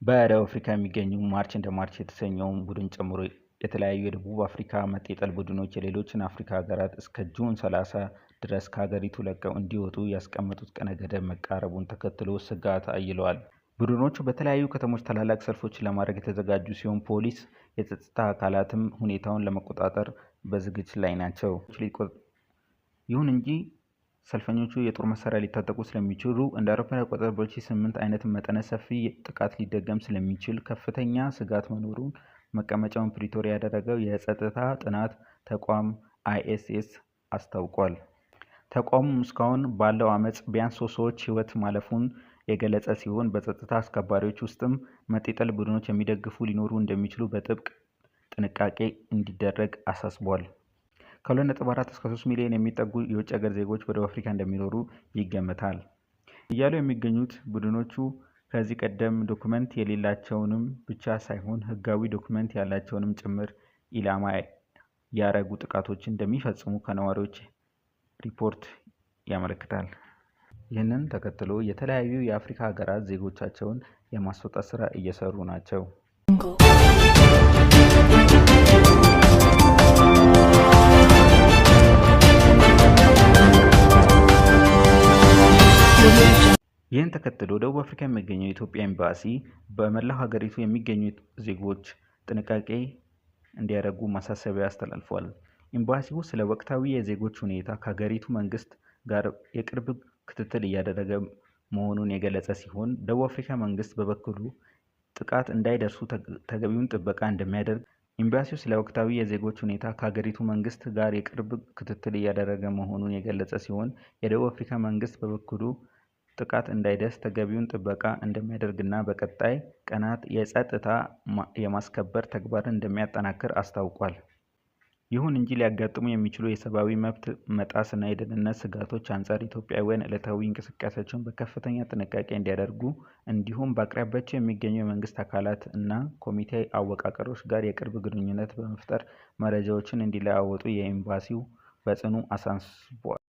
በደቡብ አፍሪካ የሚገኙ ማርች ኤንድ ማርች የተሰኘውን ቡድን ጨምሮ የተለያዩ የደቡብ አፍሪካ መጤ ጠል ቡድኖች የሌሎችን አፍሪካ ሀገራት እስከ June 30 ድረስ ከሀገሪቱ ለቀው እንዲወጡ ያስቀመጡት ቀነ ገደብ መቃረቡን ተከትሎ ስጋት አይሏል። ቡድኖቹ በተለያዩ ከተሞች ታላላቅ ሰልፎችን ለማድረግ የተዘጋጁ ሲሆን ፖሊስ፣ የጸጥታ አካላትም ሁኔታውን ለመቆጣጠር በዝግጅት ላይ ናቸው። ይሁን እንጂ ሰልፈኞቹ የጦር መሳሪያ ሊታጠቁ ስለሚችሉ እንደ አውሮፓውያን አቆጣጠር በ2008 አይነት መጠነ ሰፊ ጥቃት ሊደገም ስለሚችል ከፍተኛ ስጋት መኖሩን መቀመጫውን ፕሪቶሪያ ያደረገው የጸጥታ ጥናት ተቋም አይኤስኤስ አስታውቋል። ተቋሙም እስካሁን ባለው አመፅ ቢያንስ 3 ሰዎች ሕይወት ማለፉን የገለጸ ሲሆን በጸጥታ አስከባሪዎች ውስጥም መጤ ጠል ቡድኖች የሚደግፉ ሊኖሩ እንደሚችሉ በጥብቅ ጥንቃቄ እንዲደረግ አሳስቧል። ከ2.4 እስከ 3 ሚሊዮን የሚጠጉ የውጭ ሀገር ዜጎች በደቡብ አፍሪካ እንደሚኖሩ ይገመታል። እያሉ የሚገኙት ቡድኖቹ ከዚህ ቀደም ዶክመንት የሌላቸውንም ብቻ ሳይሆን ሕጋዊ ዶክመንት ያላቸውንም ጭምር ኢላማ ያረጉ ጥቃቶችን እንደሚፈጽሙ ከነዋሪዎች ሪፖርት ያመለክታል። ይህንን ተከትሎ የተለያዩ የአፍሪካ ሀገራት ዜጎቻቸውን የማስወጣት ስራ እየሰሩ ናቸው። ይህን ተከትሎ ደቡብ አፍሪካ የሚገኘው የኢትዮጵያ ኤምባሲ በመላው ሀገሪቱ የሚገኙ ዜጎች ጥንቃቄ እንዲያደርጉ ማሳሰቢያ አስተላልፏል። ኤምባሲው ስለ ወቅታዊ የዜጎች ሁኔታ ከሀገሪቱ መንግስት ጋር የቅርብ ክትትል እያደረገ መሆኑን የገለጸ ሲሆን ደቡብ አፍሪካ መንግስት በበኩሉ ጥቃት እንዳይደርሱ ተገቢውን ጥበቃ እንደሚያደርግ ኤምባሲው ስለ ወቅታዊ የዜጎች ሁኔታ ከሀገሪቱ መንግስት ጋር የቅርብ ክትትል እያደረገ መሆኑን የገለጸ ሲሆን የደቡብ አፍሪካ መንግስት በበኩሉ ጥቃት እንዳይደርስ ተገቢውን ጥበቃ እንደሚያደርግና በቀጣይ ቀናት የጸጥታ የማስከበር ተግባርን እንደሚያጠናክር አስታውቋል። ይሁን እንጂ ሊያጋጥሙ የሚችሉ የሰብአዊ መብት መጣስና የደህንነት ስጋቶች አንጻር ኢትዮጵያውያን ዕለታዊ እንቅስቃሴያቸውን በከፍተኛ ጥንቃቄ እንዲያደርጉ እንዲሁም በአቅራቢያቸው የሚገኙ የመንግስት አካላት እና ኮሚቴ አወቃቀሮች ጋር የቅርብ ግንኙነት በመፍጠር መረጃዎችን እንዲለዋወጡ የኤምባሲው በጽኑ አሳስቧል።